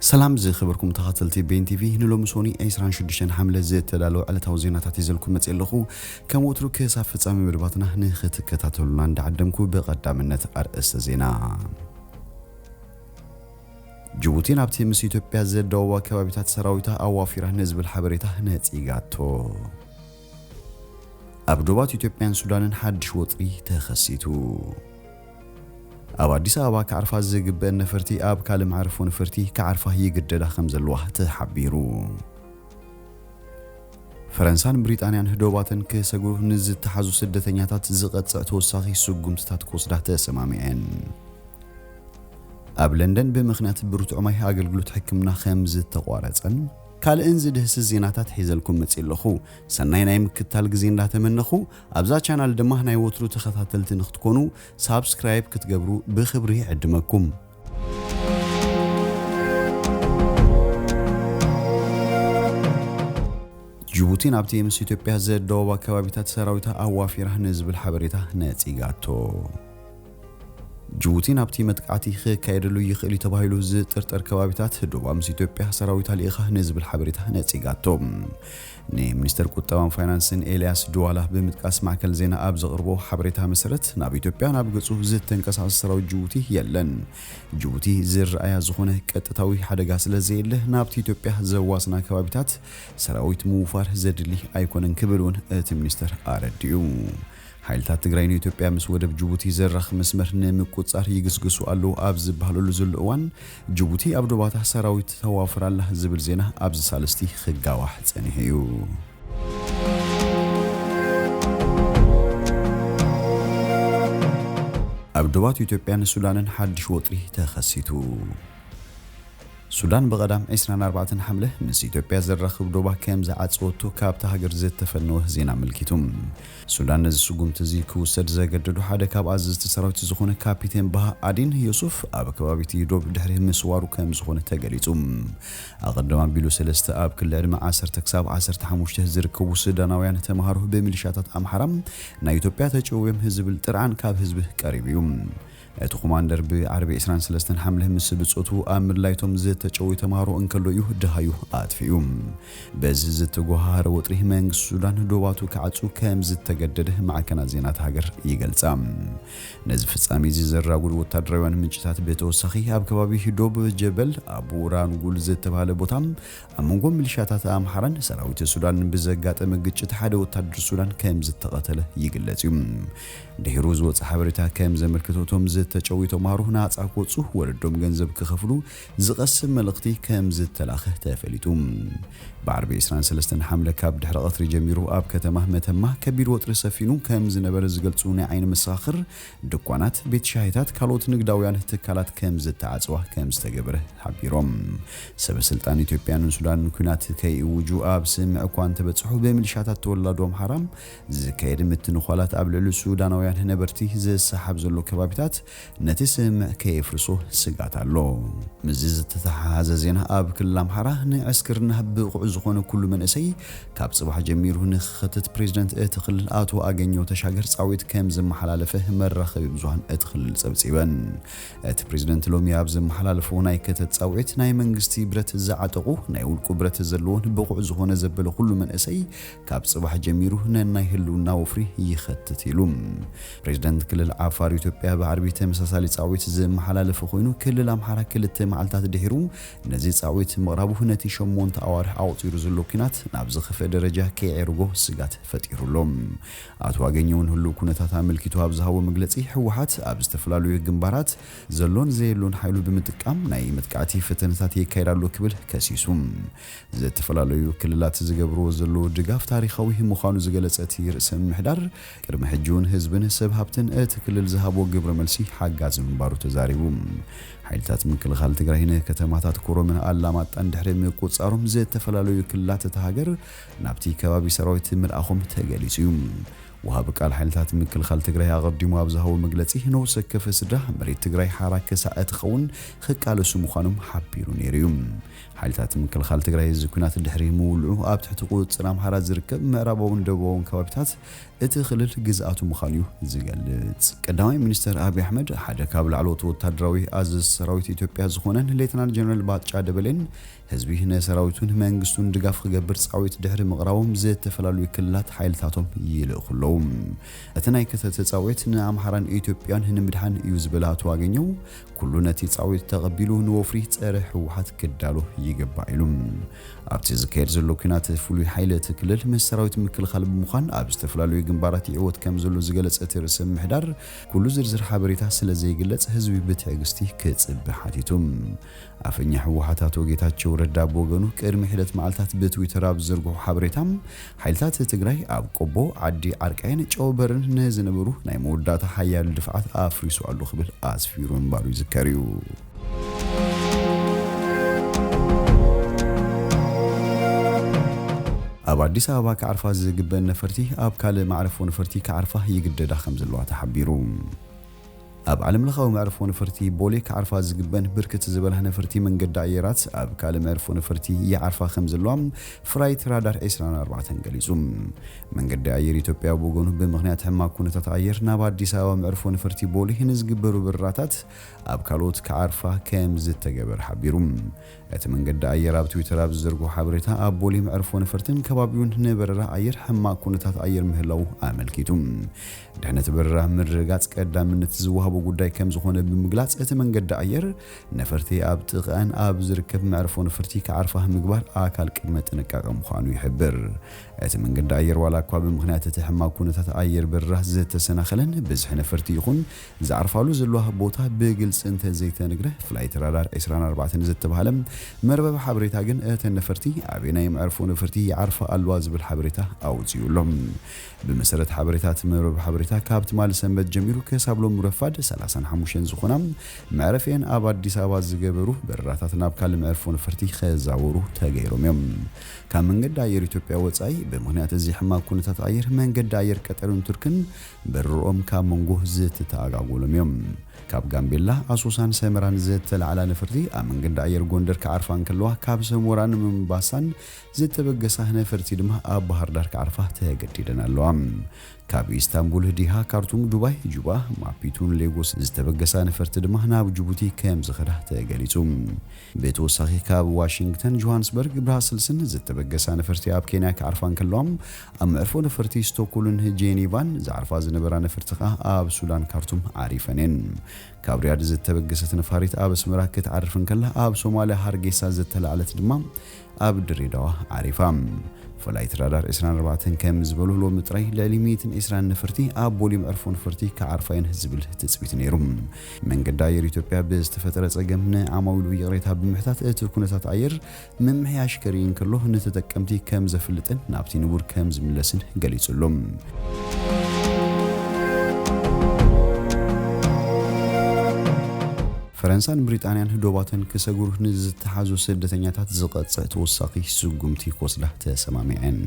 ሰላም ዝኸበርኩም ተኸታተልቲ ቤን ቲቪ፣ ንሎሚ ሶኒ ዕስራን ሽዱሽተን ሓምለ ዝተዳለወ ዕለታዊ ዜናታት ሒዘልኩም መፅእ ኣለኹ። ከም ወትሩ ክሳብ ፍጻሜ መደባትና ንኽትከታተሉና እንዳዓደምኩ፣ ብቐዳምነት ኣርእስተ ዜና። ጅቡቲ ናብቲ ምስ ኢትዮጵያ ዘዳወባ ከባቢታት ሰራዊታ ኣዋፊራ ንዝብል ሓበሬታ ነጺጋቶ። ኣብ ዶባት ኢትዮጵያን ሱዳንን ሓድሽ ወጥሪ ተኸሲቱ። ኣብ ኣዲስ ኣበባ ክዓርፋ ዝግበአን ነፈርቲ ኣብ ካልእ መዕርፎ ነፈርቲ ክዓርፋ ይግደዳ ከም ዘለዋ ተሓቢሩ። ፈረንሳን ብሪጣንያን ዶባተን ክሰግሩ ንዝተሓዙ ስደተኛታት ዝቐጽዕ ተወሳኺ ስጉምትታት ክወስዳ ተሰማሚዐን። ኣብ ለንደን ብምኽንያት ብርቱዕ ማይ ኣገልግሎት ሕክምና ከም ዝተቋረጸን ካልእን ዝድህስስ ዜናታት ሒዘልኩም መጺእ ኣለኹ። ሰናይ ናይ ምክታል ግዜ እንዳተመነኹ፣ ኣብዛ ቻናል ድማ ናይ ወትሩ ተኸታተልቲ ንክትኮኑ ሳብስክራይብ ክትገብሩ ብኽብሪ ይዕድመኩም። ጅቡቲ ናብቲ ምስ ኢትዮጵያ ዘዳወባ ከባቢታት ሰራዊታ ኣዋፊራ ንዝብል ሓበሬታ ነጺጋቶ። ጅቡቲ ናብቲ መጥቃዕቲ ክካየደሉ ይኽእል እዩ ተባሂሉ ዝጥርጠር ከባቢታት ዶባ ምስ ኢትዮጵያ ሰራዊታ ልኢኻ ንዝብል ሓበሬታ ነጺጋቶ። ንሚኒስተር ቁጠባን ፋይናንስን ኤልያስ ድዋላ ብምጥቃስ ማዕከል ዜና ኣብ ዘቕርቦ ሓበሬታ መሰረት፣ ናብ ኢትዮጵያ ናብ ገጹ ዝተንቀሳቐሰ ሰራዊት ጅቡቲ የለን። ጅቡቲ ዝረኣያ ዝኾነ ቀጥታዊ ሓደጋ ስለ ዘየለ፣ ናብቲ ኢትዮጵያ ዘዋስና ከባቢታት ሰራዊት ምውፋር ዘድሊ ኣይኮነን ክብል እውን እቲ ሚኒስተር ኣረዲኡ። ሓይልታት ትግራይ ንኢትዮጵያ ምስ ወደብ ጅቡቲ ዘራኽብ መስመር ንምቁጽጻር ይግስግሱ ኣለዉ ኣብ ዝበሃለሉ ዘሎ እዋን፣ ጅቡቲ ኣብ ዶባታ ሰራዊት ተዋፍር ኣላ ዝብል ዜና ኣብዚ ሳልስቲ ክጋዋሕ ጸኒሑ እዩ። ኣብ ዶባት ኢትዮጵያን ሱዳንን ሓድሽ ወጥሪ ተኸሲቱ። ሱዳን ብቐዳም ዕስራን ኣርባዕተን ሓምለ ምስ ኢትዮጵያ ዘራኽብ ዶባ ከም ዝዓጸወቶ ካብታ ሃገር ዝተፈነወ ዜና ኣመልኪቱ። ሱዳን ነዚ ስጉምቲ እዚ ክውሰድ ዘገደዱ ሓደ ካብ ኣዘዝቲ ሰራዊት ዝኾነ ካፒቴን ባሃ ኣዲን ዮሱፍ ኣብ ከባቢቲ ዶብ ድሕሪ ምስዋሩ ከም ዝኾነ ተገሊጹ። ኣቐድም ኣቢሉ ሰለስተ ኣብ ክሊ ዕድመ ዓሰርተ ክሳብ ዓሰርተ ሓሙሽተ ዝርከቡ ሱዳናውያን ተምሃሮ ብሚሊሻታት ኣምሓራ ናይ ኢትዮጵያ ተጨውዮም ዝብል ጥርዓን ካብ ህዝቢ ቀሪቡ እዩ። እቲ ኮማንደር ብዓርቢ ዕስራን ሰለስተን ሓምለ ምስ ብጾቱ ኣብ ምድላይቶም ዝተጨወዩ ተምሃሮ እንከሎ እዩ ደሃዩ ኣጥፊኡ። በዚ ዝተጎሃሃረ ወጥሪ መንግስቲ ሱዳን ዶባቱ ክዓጹ ከም ዝተገደደ ማዕከናት ዜና እታ ሃገር ይገልጻ። ነዚ ፍጻሜ እዚ ዘራጉድ ወታደራውያን ምንጭታት ብተወሳኺ ኣብ ከባቢ ዶብ ጀበል ኣቡ ራንጉል ዝተባህለ ቦታ ኣብ መንጎ ሚሊሻታት ኣምሓራን ሰራዊት ሱዳን ብዘጋጠመ ግጭት ሓደ ወታደር ሱዳን ከም ዝተቐተለ ይግለጽ እዩ። ድሒሩ ዝወጸ ሓበሬታ ከም ዘመልክቶ እቶም ዝተጨውዩ ተምሃሮ ናጻ ክወጹ ወለዶም ገንዘብ ክኸፍሉ ዝቐስብ መልእኽቲ ከም ዝተላኸ ተፈሊጡ። ብዓርቢ ዕስራን ሰለስተን ሓምለ ካብ ድሕሪ ቀትሪ ጀሚሩ ኣብ ከተማ መተማ ከቢድ ወጥሪ ሰፊኑ ከም ዝነበረ ዝገልጹ ናይ ዓይኒ መሰኻኽር፣ ድኳናት፣ ቤት ሻሂታት፣ ካልኦት ንግዳውያን ትካላት ከም ዝተዓጽዋ ከም ዝተገበረ ሓቢሮም። ሰበ ስልጣን ኢትዮጵያን ሱዳንን ኲናት ከይእውጁ ኣብ ስምምዕ እኳ እንተበጽሑ፣ ብምልሻታት ተወላዶ ኣምሓራ ዝካየድ ምትንዃላት ኣብ ልዕሊ ሱዳናውያን ነበርቲ ዝሰሓብ ዘሎ ከባቢታት ነቲ ስምምዕ ከየፍርሶ ስጋት ኣሎ። ምስዚ ዝተተሓሓዘ ዜና፣ ኣብ ክልል ኣምሓራ ንዕስክርና ብቑዕ ዝኾነ ኩሉ መንእሰይ ካብ ጽባሕ ጀሚሩ ንኽኸትት ፕሬዝደንት እቲ ክልል ኣቶ ኣገኘው ተሻገር ጻዊት ከም ዝመሓላለፈ መራኸቢ ብዙሃን እቲ ክልል ጸብጺበን። እቲ ፕሬዝደንት ሎሚ ኣብ ዘመሓላለፎ ናይ ከተት ጻውዒት፣ ናይ መንግስቲ ብረት ዝዓጠቑ፣ ናይ ውልቁ ብረት ዘለዎን ብቑዕ ዝኾነ ዘበለ ኩሉ መንእሰይ ካብ ጽባሕ ጀሚሩ ነናይ ህልውና ወፍሪ ይኸትት ኢሉ። ፕሬዝደንት ክልል ዓፋር ኢትዮጵያ ብዓርቢ ተመሳሳሊ ጻውዒት ዘመሓላለፈ ኮይኑ፣ ክልል ኣምሓራ ክልተ መዓልታት ድሒሩ ነዚ ጻውዒት ምቕራቡ ነቲ ሸሞንተ ኣዋርሕ ኣቑጺሩ ዘሎ ኲናት ናብ ዝኸፍአ ደረጃ ከየዕርጎ ስጋት ፈጢሩ ኣሎ። ኣቶ ኣገኘውን ህሉው ኩነታት ኣመልኪቱ ኣብ ዝሃቦ መግለጺ፣ ህወሓት ኣብ ዝተፈላለዩ ግንባራት ዘሎን ዘየሎን ሓይሉ ብምጥቃም ናይ መጥቃዕቲ ፈተነታት የካይድ ኣሎ ክብል ከሲሱ። ዝተፈላለዩ ክልላት ዝገብርዎ ዘለዉ ድጋፍ ታሪኻዊ ምዃኑ ዝገለጸ እቲ ርእሰ ምምሕዳር፣ ቅድሚ ሕጂ እውን ህዝብን ሰብ ሃብትን እቲ ክልል ዝሃቦ ግብረ መልሲ ሓጋዚ ምንባሩ ተዛሪቡ። ሓይልታት ምክልኻል ትግራይ ንከተማታት ኮረምን ኣላማጣን ድሕሪ ምቁጽጻሮም፣ ዝተፈላለዩ ክልላት እታ ሃገር ናብቲ ከባቢ ሰራዊት ምልኣኾም ተገሊጹ እዩ። ወሃቢ ቃል ሓይልታት ምክልኻል ትግራይ ኣቐዲሙ ኣብ ዝሃቦ መግለጺ፣ ነፍሲ ወከፍ ስድራ መሬት ትግራይ ሓራ ክሳዕ እትኸውን ክቃለሱ ምዃኖም ሓቢሩ ነይሩ እዩ። ሓይልታት ምክልኻል ትግራይ እዚ ኲናት ድሕሪ ምውልዑ፣ ኣብ ትሕቲ ቁጽጽር ኣምሓራ ዝርከብ ምዕራባውን ደቡባውን ከባቢታት እቲ ክልል ግዝኣቱ ምዃኑ እዩ ዝገልጽ። ቀዳማይ ሚኒስተር ኣብይ ኣሕመድ ሓደ ካብ ላዕለዎት ወታደራዊ ኣዘዝቲ ሰራዊት ኢትዮጵያ ዝኾነን ሌተናል ጀነራል ባጫ ደበሌን ህዝቢ ንሰራዊቱን መንግስቱን ድጋፍ ክገብር ጻዊት ድሕሪ ምቕራቦም ዝተፈላለዩ ክልላት ሓይልታቶም ይልእኹ ኣለዉ። እቲ ናይ ክተት ጻዊት ንኣምሓራን ኢትዮጵያን ንምድሓን እዩ ዝበለ ኣቶ ኣገኘው፣ ኩሉ ነቲ ጻዊት ተቐቢሉ ንወፍሪ ጸረ ህወሓት ክዳሎ ይግባእ ኢሉ። ኣብቲ ዝካየድ ዘሎ ኲናት ፍሉይ ሓይሊ እቲ ክልል ምስ ሰራዊት ምክልኻል ብምዃን ኣብ ዝተፈላለዩ ግንባራት ይዕወት ከም ዘሎ ዝገለጸ እቲ ርእሰ ምምሕዳር፣ ኩሉ ዝርዝር ሓበሬታ ስለ ዘይግለጽ ህዝቢ ብትዕግስቲ ክጽበ ሓቲቱ። ኣፈኛ ህወሓት ኣቶ ጌታቸው ረዳ ብወገኑ ቅድሚ ሒደት መዓልታት ብትዊተር ኣብ ዝዘርግሖ ሓበሬታ፣ ሓይልታት ትግራይ ኣብ ቆቦ፣ ዓዲ ዓርቃይን ጨውበርን ንዝነበሩ ናይ መወዳእታ ሓያል ድፍዓት ኣፍሪሱ ኣሎ ክብል ኣስፊሩ ምንባሩ ይዝከር እዩ። ኣብ ኣዲስ ኣበባ ክዓርፋ ዝግበን ነፈርቲ ኣብ ካልእ መዕረፎ ነፈርቲ ክዓርፋ ይግደዳ ከም ዘለዋ ተሓቢሩ። ኣብ ዓለምለኻዊ መዕርፎ ነፈርቲ ቦሌ ክዓርፋ ዝግበን ብርክት ዝበላ ነፈርቲ መንገዲ ኣየራት ኣብ ካልእ መዕርፎ ነፈርቲ ይዓርፋ ከም ዘለዋ ፍላይት ራዳር ዕስራን ኣርባዕተን ገሊጹ። መንገዲ ኣየር ኢትዮጵያ ብወገኑ ብምኽንያት ሕማቕ ኩነታት ኣየር ናብ ኣዲስ ኣበባ መዕርፎ ነፈርቲ ቦሌ ንዝግበሩ በረራታት ኣብ ካልኦት ክዓርፋ ከም ዝተገበረ ሓቢሩ። እቲ መንገዲ ኣየር ኣብ ትዊተር ኣብ ዝዘርግሖ ሓበሬታ ኣብ ቦሌ መዕርፎ ነፈርትን ከባቢውን ንበረራ ኣየር ሕማቕ ኩነታት ኣየር ምህላዉ ኣመልኪቱ። ድሕነት በረራ ምርግጋጽ ቀዳምነት ዝወሃቦ ጉዳይ ከም ዝኾነ ብምግላጽ፣ እቲ መንገዲ ኣየር ነፈርቲ ኣብ ጥቓኣን ኣብ ዝርከብ መዕርፎ ነፈርቲ ክዓርፋ ምግባር ኣካል ቅድመ ጥንቃቐ ምዃኑ ይሕብር። እቲ መንገዲ ኣየር ዋላ እኳ ብምኽንያት እቲ ሕማቕ ኩነታት ኣየር በረራ ዝተሰናኸለን ብዝሒ ነፈርቲ ይኹን ዝዓርፋሉ ዘለዋ ቦታ ብግልጺ እንተ ዘይተነግረ፣ ፍላይት ራዳር ዕስራን ኣርባዕተን ዝተባህለ መርበብ ሓበሬታ ግን እተን ነፈርቲ ኣበየናይ መዕርፎ ነፈርቲ ይዓርፋ ኣለዋ ዝብል ሓበሬታ ኣውጺኡ ኣሎ። ብመሰረት ሓበሬታ እቲ መርበብ ሓበሬታ፣ ካብ ትማሊ ሰንበት ጀሚሩ ክሳብ ሎሚ ረፋድ ሰላሳን ሓሙሽተን ዝኾና መዕረፊአን ኣብ ኣዲስ ኣበባ ዝገበሩ በረራታት ናብ ካልእ መዕርፎ ነፈርቲ ከዛወሩ ተገይሮም እዮም። ካብ መንገዲ ኣየር ኢትዮጵያ ወጻኢ ብምኽንያት እዚ ሕማቕ ኩነታት ኣየር መንገዲ ኣየር ቀጠርን ቱርክን በረርኦም ካብ መንጎ ዝተኣጓጎሎም እዮም። ካብ ጋምቤላ፣ ኣሶሳን ሰመራን ዝተላዕላ ነፈርቲ ኣብ መንገዲ ኣየር ጎንደር ክዓርፋ እንከለዋ፣ ካብ ሰሞራን ምምባሳን ዝተበገሳ ነፈርቲ ድማ ኣብ ባህር ዳር ክዓርፋ ተገዲደን ኣለዋ። ካብ ኢስታንቡል፣ ዲሃ፣ ካርቱም፣ ዱባይ፣ ጁባ፣ ማፒቱን ሌጎስ ዝተበገሳ ነፈርቲ ድማ ናብ ጅቡቲ ከም ዝኸዳ ተገሊጹ። ብተወሳኺ ካብ ዋሽንግተን፣ ጆሃንስበርግ፣ ብራስልስን ዝተበገሳ ነፈርቲ ኣብ ኬንያ ክዓርፋ እንከለዋ፣ ኣብ መዕርፎ ነፈርቲ ስቶክሆልምን ጄኔቫን ዝዓርፋ ዝነበራ ነፈርቲ ከኣ ኣብ ሱዳን ካርቱም ዓሪፈን እየን። ካብ ሪያድ ዝተበገሰት ነፋሪት ኣብ ኣስመራ ክትዓርፍ እንከላ፣ ኣብ ሶማልያ ሃርጌሳ ዝተላዕለት ድማ ኣብ ድሬዳዋ ዓሪፋ። ፍላይት ራዳር ዕስራን ኣርባዕተን ከም ዝበሉ፣ ሎሚ ጥራይ ልዕሊ ሚእትን ዕስራን ነፈርቲ ኣብ ቦሌ መዕርፎ ነፈርቲ ክዓርፋ እየን ዝብል ትጽቢት ነይሩ። መንገዲ ኣየር ኢትዮጵያ ብዝተፈጠረ ጸገም ንዓማዊሉ ይቕሬታ ብምሕታት፣ እቲ ኩነታት ኣየር ምምሕያሽ ከርኢ እንከሎ፣ ንተጠቀምቲ ከም ዘፍልጥን ናብቲ ንቡር ከም ዝምለስን ገሊጹ ኣሎ። ፈረንሳን ብሪጣንያን ዶባተን ክሰግሩ ንዝተሓዙ ስደተኛታት ዝቐጽዕ ተወሳኺ ስጉምቲ ክወስዳ ተሰማሚዐን።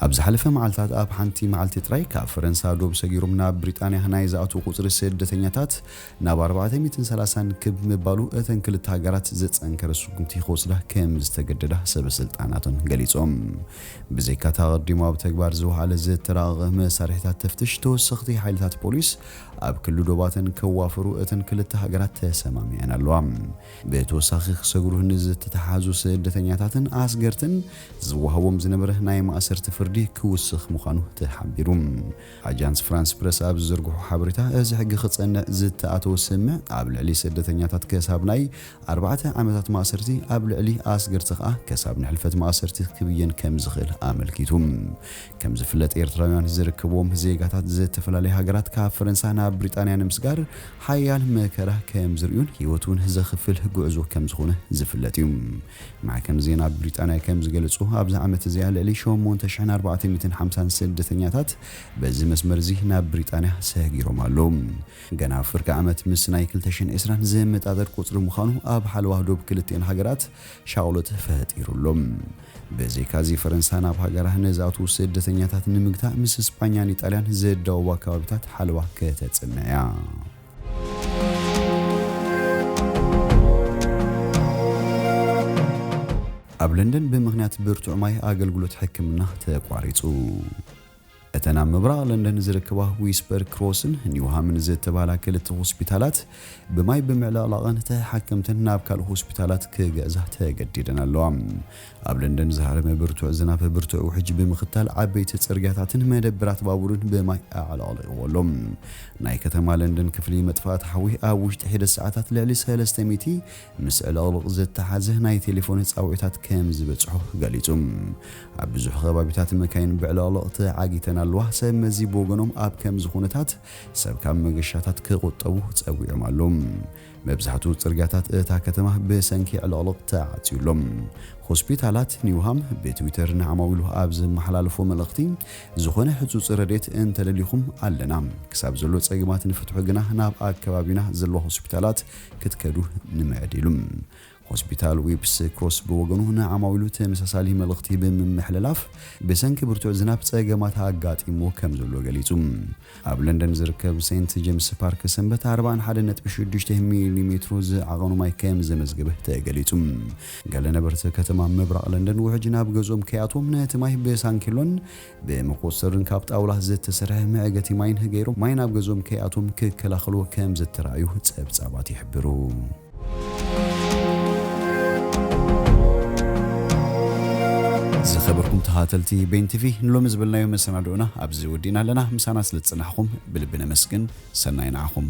ኣብ ዝሓለፈ መዓልታት ኣብ ሓንቲ መዓልቲ ጥራይ ካብ ፈረንሳ ዶብ ሰጊሮም ናብ ብሪጣንያ ናይ ዝኣትዉ ቁጽሪ ስደተኛታት ናብ ኣርባዕተ ሚእትን ሰላሳን ክብ ምባሉ እተን ክልተ ሃገራት ዘጸንከረ ስጉምቲ ክወስዳ ከም ዝተገደዳ ሰበ ስልጣናተን ገሊጾም። ብዘይካ'ቲ ኣቐዲሙ ኣብ ተግባር ዝወዓለ ዝተራቐቐ መሳርሒታት ተፍትሽ፣ ተወሰኽቲ ሓይልታት ፖሊስ ኣብ ክሊ ዶባተን ከዋፍሩ እተን ክልተ ሃገራት ተሰማሚዐን ኣለዋ። ብተወሳኺ ክሰግሩ ንዝተተሓዙ ስደተኛታትን ኣስገርትን ዝወሃቦም ዝነበረ ናይ ማእሰርቲ ፍርዲ ክውስኽ ምዃኑ ተሓቢሩ። ኣጃንስ ፍራንስ ፕረስ ኣብ ዝዘርግሖ ሓበሬታ፣ እዚ ሕጊ ክጸንዕ ዝተኣተወ ስምምዕ ኣብ ልዕሊ ስደተኛታት ክሳብ ናይ ኣርባዕተ ዓመታት ማእሰርቲ፣ ኣብ ልዕሊ ኣስገርቲ ከኣ ክሳብ ንሕልፈት ማእሰርቲ ክብየን ከም ዝኽእል ኣመልኪቱ። ከም ዝፍለጥ፣ ኤርትራውያን ዝርከብዎም ዜጋታት ዝተፈላለያ ሃገራት ካብ ፈረንሳ ናብ ብሪጣንያ ንምስጋር ሓያል መከራ ከም ዝርእዩን ህይወት እውን ዘኽፍል ጉዕዞ ከም ዝኾነ ዝፍለጥ እዩ። ማዕከን ዜና ብሪጣንያ ከም ዝገለጹ፣ ኣብዚ ዓመት እዚኣ ልዕሊ ሸሞንተ ሽሕን ኣርባዕተ ሚእትን ሓምሳን ስደተኛታት በዚ መስመር እዚ ናብ ብሪጣንያ ሰጊሮም ኣለዉ። ገና ኣብ ፍርቂ ዓመት ምስ ናይ ክልተ ሽሕን ዕስራን ዝመጣጠር ቁጽሪ ምዃኑ ኣብ ሓለዋ ዶብ ክልቲኤን ሃገራት ሻቕሎት ፈጢሩ ኣሎ። ብዘይካዚ፣ ፈረንሳ ናብ ሃገራ ንዝኣትዉ ስደተኛታት ንምግታእ ምስ ስጳኛን ኢጣልያን ዘዳወቡ ኣከባቢታት ሓለዋ ከተጽንዕ እያ። ኣብ ለንደን ብምኽንያት ብርቱዕ ማይ ኣገልግሎት ሕክምና ተቋሪጹ። እቲ እተን ኣብ ምብራቕ ለንደን ዝርከባ ዊስፐር ክሮስን ኒውሃምን ዝተባህላ ክልተ ሆስፒታላት ብማይ ብምዕልቕላቕን ተሓከምትን ናብ ካልእ ሆስፒታላት ክገዕዛ ተገዲደን ኣለዋ። ኣብ ለንደን ዝሃረመ ብርቱዕ ዝናብ ብርቱዕ ውሕጅ ብምኽታል ዓበይቲ ጽርግያታትን መደብራት ባቡርን ብማይ ኣዕለቕሊቕዎ ኣሎ። ናይ ከተማ ለንደን ክፍሊ መጥፋእቲ ሓዊ ኣብ ውሽጢ ሒደት ሰዓታት ልዕሊ ሰለስተ ሚእቲ ምስ ዕልቕልቕ ዝተሓዘ ናይ ቴሌፎን ጻውዒታት ከም ዝበጽሖ ገሊጹ። ኣብ ብዙሕ ከባቢታት መካይን ብዕልቕልቕ ተዓጊተን ኣለዋ። ሰብ መዚ ብወገኖም ኣብ ከምዚ ኩነታት ሰብ ካብ መገሻታት ክቑጠቡ ጸዊዖም ኣለዉ። መብዛሕትኡ ጽርግያታት እታ ከተማ ብሰንኪ ዕልቕልቕ ተዓጽዩ ኣሎ። ሆስፒታላት ኒውሃም ብትዊተር ንዓማዊሉ ኣብ ዘመሓላለፎ መልእኽቲ፣ ዝኾነ ህጹጽ ረድኤት እንተደሊኹም ኣለና። ክሳብ ዘሎ ጸገማት ንፍትሑ ግና ናብ ኣከባቢና ዘለዋ ሆስፒታላት ክትከዱ ንምዕድ ኢሉ። ሆስፒታል ዊፕስ ክሮስ ብወገኑ ንዓማዊሉ ተመሳሳሊ መልእኽቲ ብምምሕልላፍ፣ ብሰንኪ ብርቱዕ ዝናብ ጸገማት ኣጋጢምዎ ከም ዘሎ ገሊጹ። ኣብ ለንደን ዝርከብ ሴንት ጄምስ ፓርክ ሰንበት ኣርባዓን ሓደን ነጥቢ ሽዱሽተ ሚሊ ሜትሮ ዝዓቐኑ ማይ ከም ዘመዝገበ ተገሊጹ። ገለ ነበርቲ ከተማ ምብራቕ ለንደን ውሕጅ ናብ ገዝኦም ከይኣትዎም ነቲ ማይ ብሳንኪሎን ብመኮስተርን ካብ ጣውላ ዝተሰርሐ መዕገቲ ማይን ገይሮም ማይ ናብ ገዝኦም ከይኣትዎም ክከላኸልዎ ከም ዝተራእዩ ጸብጻባት ይሕብሩ። ዝኸበርኩም ተኸታተልቲ ቤን ቲቪ፣ ንሎሚ ዝበልናዮ መሰናድኦና ኣብዚ ወዲእና ኣለና። ምሳና ስለ ዝጸናሕኩም ብልቢ ነመስግን። ሰናይ ንዓኹም።